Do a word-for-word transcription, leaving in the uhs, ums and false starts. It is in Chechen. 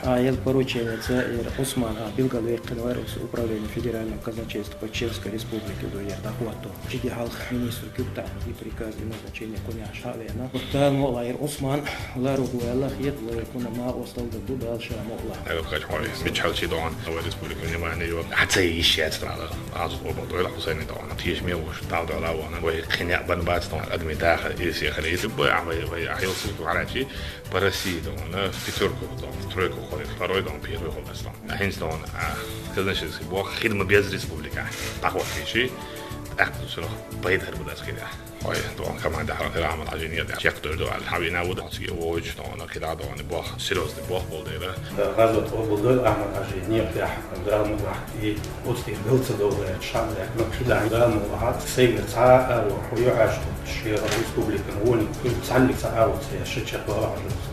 А ял порученец яр Ӏусман, а билгалваьккхина вар управление федерального казначейства по Чеченской Республике, ду яр дӀахӀотто. Чиди хьалха министр куьг таӀана и приказ, и назначение кхунеш хьа а веана. Дала мукъ лахь, яр Ӏусман ларваьлла хеталу, кхунна ма осталда ду Дала ша мукъ лахь. Ага, кхачхой, мичхьал чи догӀан, вай республика внимание йо. Хьа ца йиш яц тӀала, аз обал дойла Хусайни догӀан. Теш ме вуш, Дала догӀла вона, вай кхин яъ бан бац догӀан, адми даха, иси хали, иси бой, а вай, вай, а хил султу гӀарачи, по России догӀан, пятёрку догӀан, тройку хой, второй догӀан, первый хой дас догӀан. А хинс догӀан, а, казначейский бох, хидма без республика. ДӀахӀотти ши, тӀаккха сулах пайда хӀар бу дас хида. Ой, догӀан команда хӀара Ахьмад Хьажи нет, чекхдойр догӀан, хьавина вуд, хьоцги войч догӀан, кида догӀан, бох, серьёзный бох бол дера. ГӀазот обал дойла Ахьмад Хьажи нет, Дала мукъ лахь, и оцти галца догӀан, шабда, но кида Дала мукъ лахь, сейгар цхьа а, хьо юхьаш, шера республикан вони, цхьалли цхьа а, вот, я ши чекх вала хьажу.